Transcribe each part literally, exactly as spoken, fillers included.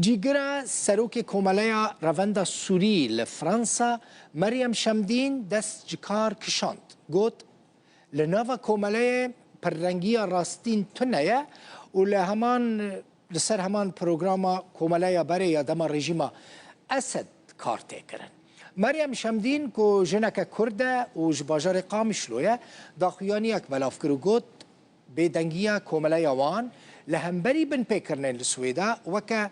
Cîgira Serokê Komeleya Revenda Sûrî li Fransa, Meryem Şemdîn, dest ji kar kişand. Got, li nava komeleyê pirrengiya rastîn tune ye û li heman, li ser heman programa komeleya berê ya dema rejîma Esed kar tê kirin. Meryem Şemdîn ku jineke Kurd e û ji bajarê Qamişlo ye, daxuyaniyek belav kir û got, bêdengiya komeleya wan li hemberî binpêkirinên li Swêda weke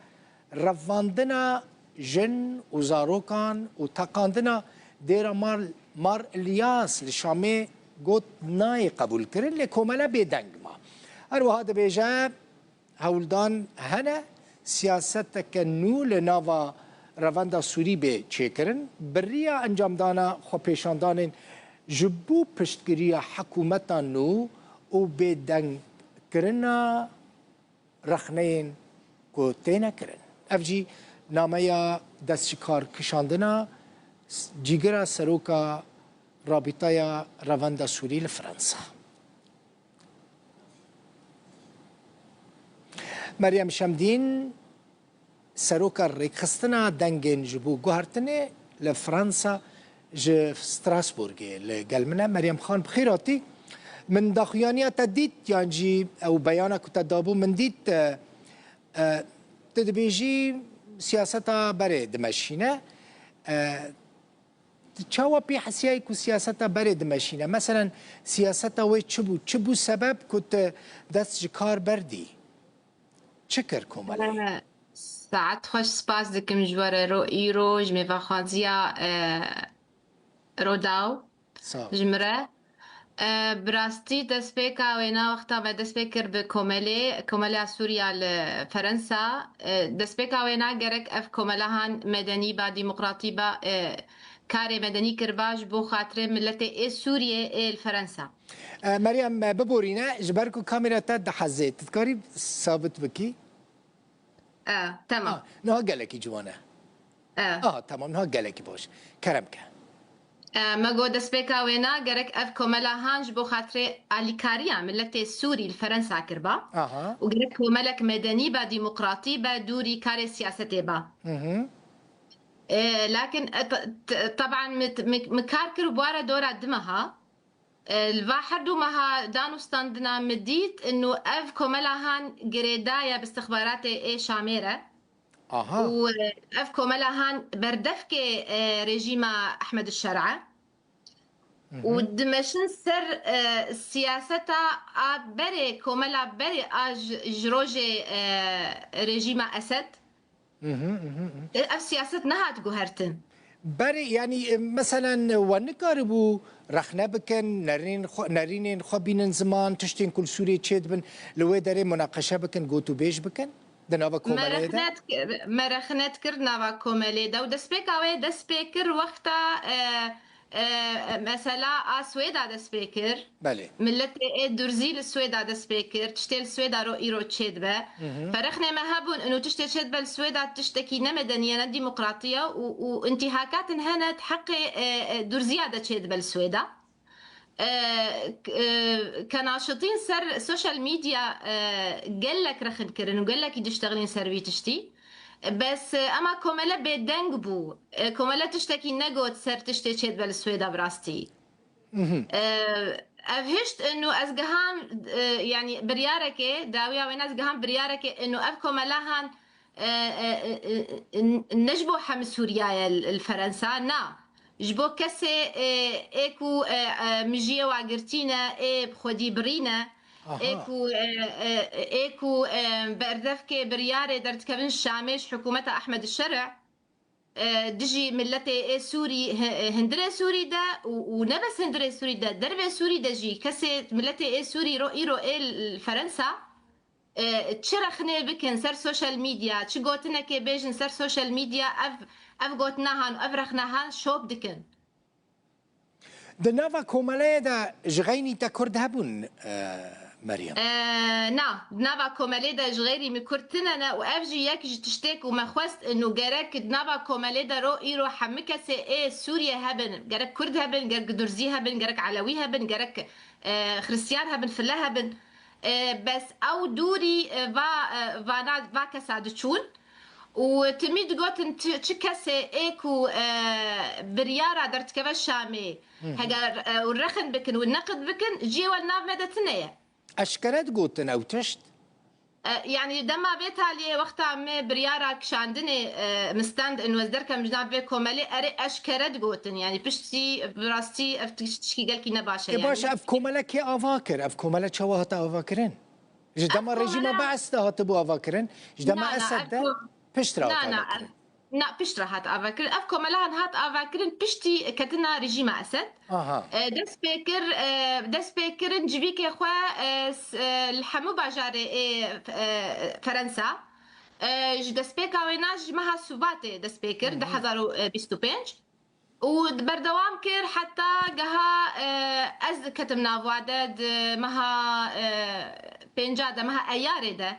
revandina jin û zarokan û teqandina dêra Mar, Mar Ilyas li Şamê got nayê qebûlkirin, lê komele bêdeng ma. Her wiha dibêje, hewldan hene siyaseteke nû li nava revenda Sûrî bê çêkirin, bi riya encamdana xwepêşandanên ji bo piştgiriya hikûmeta nû û bêdengkirina rexneyên ku têne kirin. Ev jî nameya dest ji kar kişandina cîgira seroka Rabîtaya Revenda Sûrî li Fransa. Meryem Şemdîn, seroka rêkxistina dengên ji bo guhertinê li Fransa, ji Strasbourgê li gel min e. Meryem Xan, bi xêr hatî. Min daxuyaniya te dît, yan jî ew beyana ku te dabû min dît, e, e, tu dibêjî siyaseta berê dimeşîne. E, Tu çawa pê hesiyayî ku siyaseta berê dimeşîne? Meselen, siyaseta wê çi bû? Çi bû sebeb ku tu dest ji kar berdî? Çi kir komeleyê? Eh, Saet xweş, spas dikim ji we re ro îro ji mêvaxwaziya, eh, Rodaw Sağ ol. Ji min re. Eh, bi rastî destpêka wêna wexta me dest pê kir bi komelê, komeleya Sûriya li Ferensa. Eh, destpêka wêna gerek ev komela han medenî ba, demokratî ba, eh, karê medenî kiriba ji bo xatirê miletê ê Sûriyê ê li Ferensa. E, Meryem, e, biborîne, ji ber ku kamera te dihezê, tu dikarî sabit bikî? E, tamam. Ah, niha gelekî ciwan e. E. Ah, tamam, niha gelekî baş. Kerem ke. E, me got destpêka wêna gerek ev komela han ji bo xatirê alîkariya miletê Sûrî li Ferensa kiriba. Aha. Û gerek komelek medenî be, demokratî be, dûrî karê siyasetê be. Hı hı. E, lakin, e, t-, t-, teban min, min, min kar kir û bi wa re dora du meha. E, li va her du meha dan û standina min dît, inu ev komela han girêdayî bi istixbaratê ê Şamê re. Aha. Û, e, ev komela han berdevkê, e, rejîma Ehmed Şer'e. Hı hı. Û dimeşin ser, e, siyaseta a berê, komela berê a ji, ji rojê, e, rejîma Esed. Hı hı, hı hı, hı. E, ev siyaset nehat guhertin. Berê, yanî, e, meselen, we nikaribû rexne bikin, nerîn xwe, nerînên xwe bînin ziman, tiştên ku li Sûriyê çêdibin, li wê derê munaqeşe bikin, gotûbêj bikin? Di nava komeleyê de? Me rexne dikir, me rexne dikir nava komelê de û destpêka wê dest pê kir wexta, e, e, mesela a Swêda dest pê kir. Belê. Miletê ê Durzî li Swêda dest pê kir. Tiştê li Swêda ro îro çêdibe. Hı hı. Ferexnê me hebûn, ino tiştê çêdibe li Swêda tiştekî ne medenî ye, ne demokratî ye û, û întîhakatin hene di heqê, e, e, Durziya de çêdibe li Swêda. E, k-, e, kenaşitîn ser sosyal medya, e, gelek rexin kirin û gelekî diştexilîn ser vî tiştî. Bes, e, ema komele bêdeng bû. E, komele tiştekî negot ser tiştê çêdibe li Swêda bi rastî. Mhm. E, ev hişt inu ez giham, e, yanî biryarekê, dawiya wêne ez giham biryarekê inu ev komela han, e, e, e, e, n-, ne ji bo hemî Sûriya ye li, li Ferensa, na. Ji bo kesê, e, ê ku, e, e, mijiyê wa girtî ne, ê bi xwedî birî ne, Aha. ê ku, e, e, ê ku, e, berdevkê biryarê derdikevin Şamê ji hikûmeta Ehmed Şer'e, e, dijî miletê ê Sûrî, hi-, hindirê Sûrî de û, û ne bes hindirê Sûrî de, dervê Sûrî de jî kesê miletê ê Sûrî ro îro ê li Ferensa, e, çi rexnê bikin ser sosyal medya, çi gotinekê bêjin ser sosyal medya, ev, ev gotina han, ev rexna han şop dikin. Di nava komeleyê de ji xeynî te Kurd hebûn, e, Meryem? E, na, di nava komelê de ji xeyrî min Kurd tine ne û ev jî yek ji tiştê ku me xwest û gerek di nava komelê de ro îro hemî kesê ê Sûriyê hebin, gerek Kurd hebin, gerek Durzî hebin, gerek Elewî hebin, gerek, e, Xristiyan hebin, file hebin. E, bes ew dûrî, e, va, e, vana, va kesa diçûn. Û timî digotin çi, çi kesê ê ku, e, biryara derdikeve Şamê, heger, e, û rexin bikin û neqid bikin, ciyê we li nav me de tune ye. Eşkere digotin ew tişt? E, yanî dema vê taliyê wexta me biryara kişandinê, e, min stend in wez derkem ji nav vê komelê, erê eşkere digotin. Yanî piştî bi rastî ev tişt-, tişkî gelkî ne baş e. Ê baş, yanî. Ev komele kê ava kir? Ev komele çawa hate avakirin? Ji dema rejîma Bees de hatibû avakirin? Ji dema Esed de? Piştre hat avakirin? Na, piştre hat avakirin. Ev komelehan hat avakirin piştî ketina rejîma Esed. Aha. E, dest pê kir, e, dest pê kirin civîkê xwe, e, s-, e, li hemû bajarê ê, e, Ferensa. E, ji destpêka wêna ji meha Sûbatê dest pê kir, du hezar û bîst û pênc. Û berdewam kir heta geha, e, ez ketim nav wa de di meha, e, pênca de, meha Eyarê de.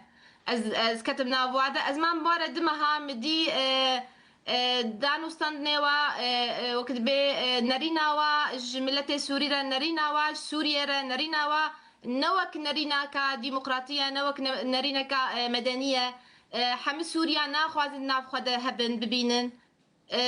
Ez, ez ketim nav wa de. Ez mam ware du meha, min dî, e, e, danûstandinê wa, e, e, wek dibê, e, nerîna wa ji miletê Sûrî re, nerîna wa ji Sûriyê re, nerîna wa ne wek nerînaka demokratî ye, ne wek ne-, nerîneka, e, medenî ye. E, hemî Sûriya naxwazin nav xwe de hebin, bibînin. E,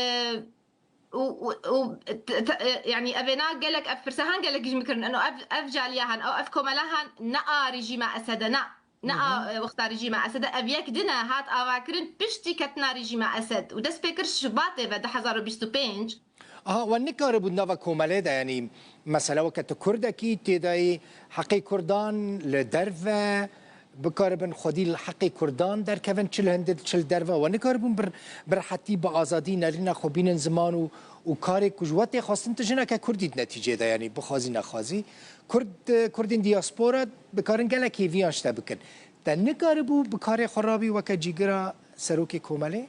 û, û, û, t-, t-, e, yanî evêna gelek, ev pirsehan gelek ji min kirin. Eno ev, ev caliya han, ew ev komela han ne a rejîma Esed e, na. Ne a, e, wexta rejîma Esed e. Ev yek din e, hat avakirin piştî ketina rejîma Esed. Û dest pê kir Şubatê ve du hezar û bîst û pênc. Aha, we nikaribû nava komelê de, yanî mesela weke tu Kurdekî têdayî heqê Kurdan li derve bikaribin xwedî li heqê Kurdan derkevin, çi li hindê, çi li derve. We nikaribûn bir, bi rehetî, bi azadî nerîna xwe bînin ziman û, û karê ku ji we tê xwestin, tu jineke Kurdî di netîcê de, yanî bixwazî nexwazî. Kurd, Kurdên diaspora dikarin gelek hêviyan ji te bikin. Te nikaribû bi karê xwe rabî weke cîgira serokê komelê?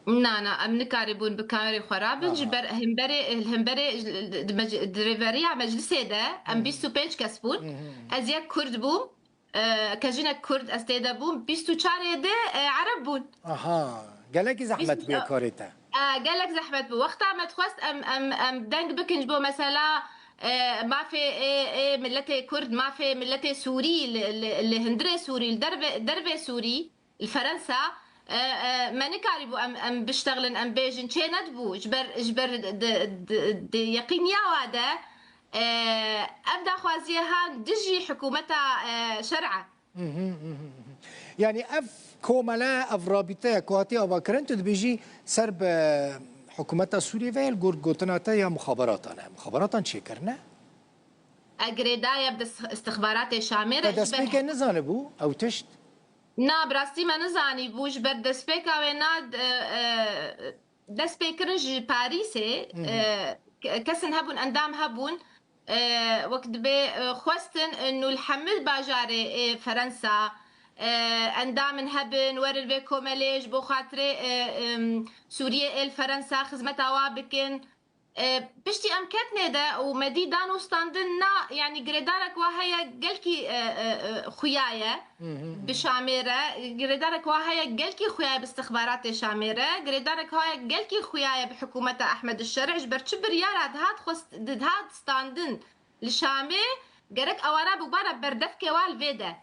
Na, na, em nikaribûn bi karê xwe rabin. Aha. Ji ber hemberê, hemberê di mec-, di rêveriya meclisê de em bîst û pênc kes bûn. Ez yek Kurd bûm. E, ke jinek Kurd ez tê de bûm, bîst û çarê de, e, Ereb bûn. Aha, gelekî zehmet bûye karê te. E, gelek zehmet bû. Wexta me dixwest em, em, em deng bikin ji bo mesela, e, mafê ê, ê miletê Kurd, mafê miletê Sûrî li, li, li hundirê Sûrî, li derve-, dervê Sûrî, li Ferensa, e, e, me nikarîbû em, em biştexilin, em bêjin, çê nedibû. Ji ber, ji ber di, di, di yeqîniya wa de, e, ev daxwaziye han dijî hikûmeta, e, şer e. Hı hı, hı hı, hı hı. Yanî ev komele, ev rabîteya ku hatiye avakirin, tu dibêjî ser bi hikûmeta Sûriyê ve ye, li gor gotina te ya muxaberatan e. Muxaberatan çêkirine? E, girêdaye bi dis-, istixbaratê Şamê re. Te ji ber destpêkê nizanibû ew tişt? Na, bi rastî me nizanîbû. Ji ber destpêka wê na, e, e, dest pê kirin ji Parîsê, Hı hı. e, ke-, kesin hebûn, endam hebûn, e, wek dibê, e, xwestin, e, nû li hemû bajarê ê Ferensa, e, endamin hebin, werin vê komelê ji bo xatirê, e, em, Sûriyê ê li Ferensa xizmeta wa bikin. E, piştî em ketnê de û me dî danûstandin na, yanî girêdarek wa heye gelkî, e, e, e, xuya ye Hı hı hı. bi Şamê re. Girêdarek wa heye gelkî xuya ye bi istixbaratê Şamê re. Girêdarek wa heye gelkî xuya ye bi hikûmeta Ehmed Şerî. Ji ber çi biryara dihat xwest-, dihat standin li Şamê, gerek ewana bûbana berdevkê wa li vê de.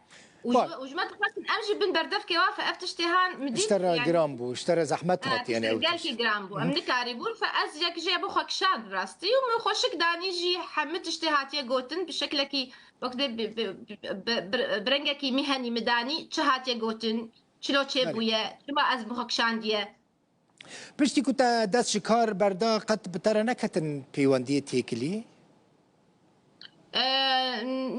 Û ji, Bak. û ji me dixwestin em jî bin berdevkê wa, fe ev tiştê han min dît, Ji te re yani, giran bû, ji te re zehmet ha, hat, yani, tiştê ew gelkî tişt. giran bû. Em Hı. nikarîbûn, fe ez yek jê bo xwe kişand bi rastî û min xweşik danî jî hemû tiştê hatiye gotin, bi şeklekî wek dê bi, bi, bi, bi, bi, bi rengekî mîhenî min danî, çi hatiye gotin, çilo çê Belê. bûye, çima ez bi xwe kişandiye. Piştî ku te dest ji kar berda, qet bi te re neketin peywendiyê têkilî? E,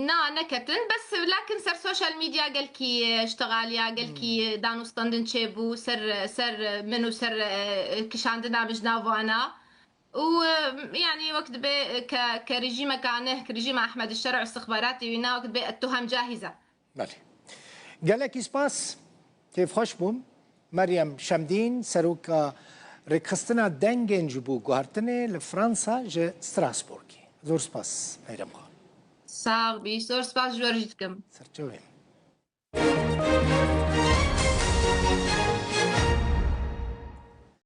na, neketin. Bes lakin ser sosyal medya gelkî, e, iştixaliya, gelkî, Hmm. e, danûstandin çêbû, ser, ser min û ser, e, kişandina min ji nav wana. Û, e, yanî wek dibê, e, ke, ke rejîmeka neh, ke rejîma Ehmed Şerî û istixbaratê wî na, wek dibê ettuhem cahize. Belê. Gelekî spas. Kêfxweş bûm. Meryem Şemdîn, seroka rêkxistina dengên ji bo guhertinê li Fransa ji Strasbourgê. Zor spas, Meyrem Xan. Sax bî, zor spas ji we re jî dikim. Serçavê.